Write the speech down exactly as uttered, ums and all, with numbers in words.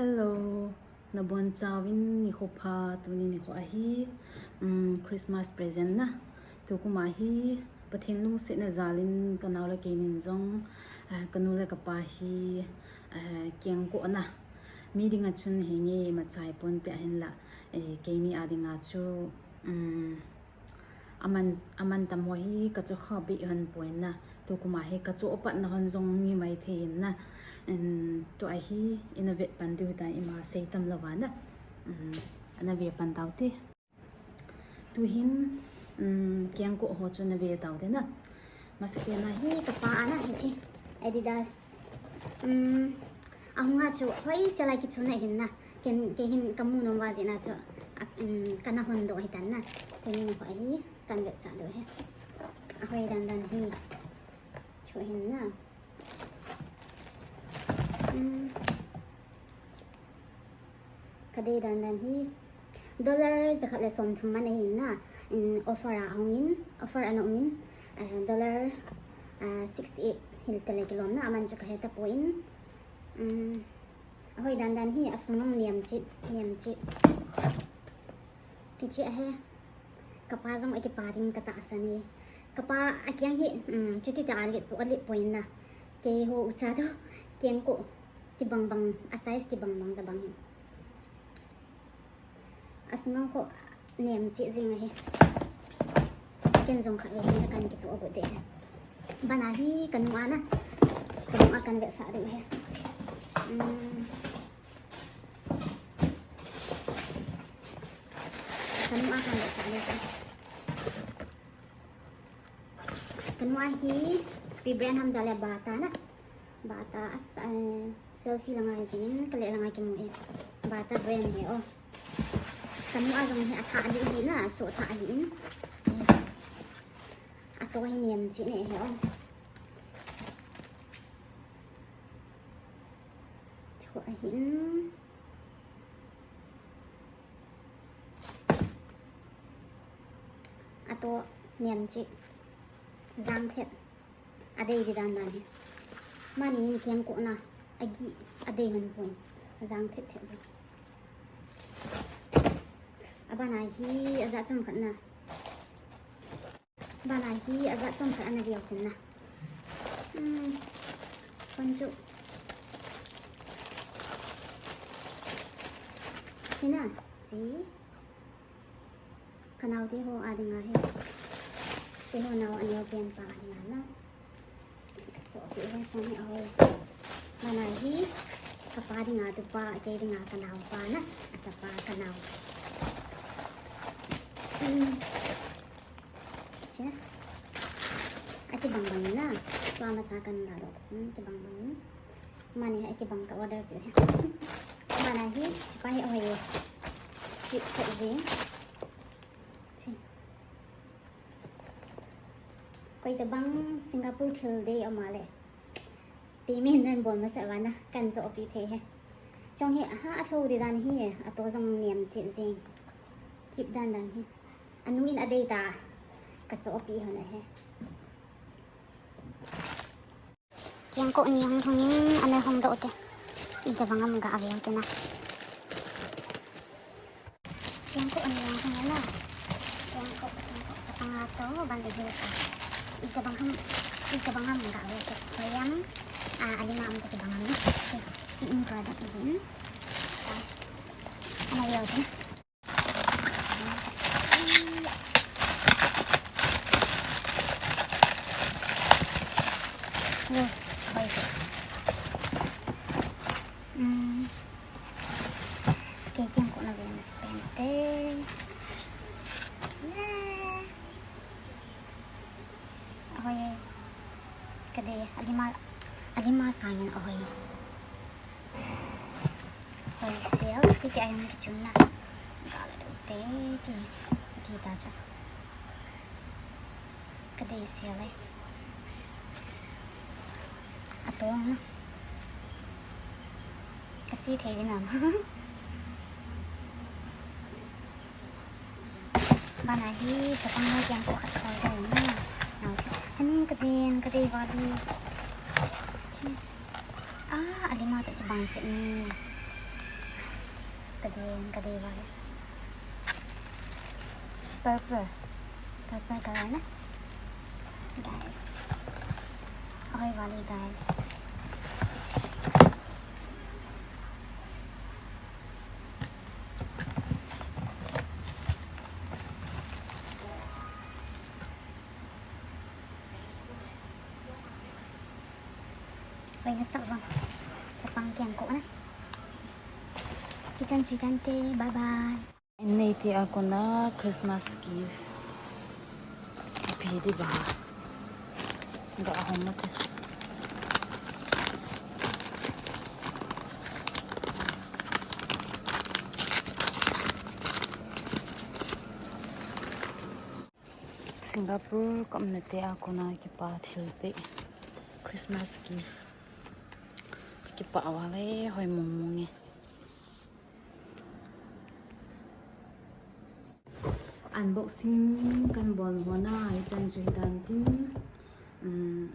Hello, nabonchauvin nikho pha, tuni nikho ahi, um, Christmas present na. Tukum ahi, Pathen lungsetna jalin kanao le keinin jong, eh, kanu le kapa hi, eh, kengkoh na. Mi dinga chun hinge machai ponte ahinla, eh, keini a dinga chu, um, Aman, aman tam ho hi kachoh kha beh hon poi na. Tukum a hi kachoh patna hon jong mi mai thei in na. Em, tua hi ina vet pan diu ta ima sei tam lou va na. Em, ana ve pan tau te. Tuhin, em, kengkoh ho chu na ve tau te na. Masakena hi kapa a na hiche Adidas. Um, ahunga chu hoi sela kichuna hin na. Ken, kei hin kamu nom va jeh na chu, a, um, kana hon doh hitan na. Tuni nikho ahi, kan vetsah doh hi. Ahoi dan dan hi. Chu hin na. Um, kadei dan dan hi. Dollar jakhat le somthum man ahin na, in offer a hung in, offer ana um in, eh, dollar, eh, sixty eight hil tele kilom na, aman chu kahe tapon, um, ahoi dan dan hi, asung nem chit, nem chit. Kichi ahe, kapa jong akipa ding katahsan e. Kapa akiang hi, um, chuti ta alet po, alet poi na. Keiho ucha tu, kengkoh, kibang bang, a size kibang bang tabang hi. Asung a khu nem cheh jing ahi. Ken jong khatvei hin kan kichoh got de. Bana hi kanu a na. Kanu a kan vetsah diu ahi. Um. Kanu a kan vetsah diu ahi. Kanu a hi, ipi brand ham tile Bata na. Bata as, eh, selfie langa jin, kale langa kimu e. Bata brand hi o. Kanu a jong hi athah ding hi na, asoh thah ahin. Ato hi nem cheh ne hi o. Chu ahin. Ato nem cheh. Jang thet. Adei di dan dan hi. Mani in kengkoh na. Agi adei hon poi. Jang thet thet. Abana hi ajat chomkhat na. Bana hi ajat chomkhat ana veu tin na. Hmm. Kon chu. Sina, chi. Kanaote ho a dinga hi. Keiho nao aneo pen pa a dinga na. So, keiho chong hi ahoi. Bana hi, kapa dinga tupa, kei dinga kanaopa na. Achapa kanao. Hmm. Sina. Akibang bang na. Tua masa kan la doh. Sina kibang bang. Mani hi kibang ka order tu hi. Bana hi, chupa hi ahoi. Cute khat jing. Chi. Koi tabang Singapore thil dei ama le. Payment nan bol masa vana, kan jo pi thei he. Chong hi, aha, alho di dan hi, ato jong nem cheh jing. Keep dan dan hi. Anu in adei ta, ka jo pi hon ahi. Kengkoh ni hung hung in ana hung doh te. Itobang ham ga ve u te na. Kengkoh ni hung hung na. Kengkoh, kengkoh chapang a to, ban de hills a. Itobang ham, itobang ham ga ve u te. Koyam, ah, alima um te kibang ham na. Shein product ahin. Ana ve u te. Kei kengkoh na ve masa pen te. Ahoi. Ka dei, alima, alima sangin ahoi. Hoi sel, hiti a jong kichun na. Gala do te, ki, ki ta cha. Ka dei sel e. Atong na. Ka si thei di nam. Bana hi, ka pang na kiang ko khat khol dai na. Nau thi. Han ka den, ka dei vali. Chi. Ah, alima ta kibang chet ni. Kadei, kadei vale. Purple. Purple color na. Guys. Ahoi vale, guys. Hoi nasah vang. Chapang kiang ko na. Hichan chu hitante, bye bye. Nei te a kona Christmas gift. Ipi di ba. Ga hom mate. Singapore ka umna te a kona kipa thilpeh Christmas gift. Kipa vale, hoi mong mong e. Unboxing kan bol hona, hichan chu hitan tin. Um,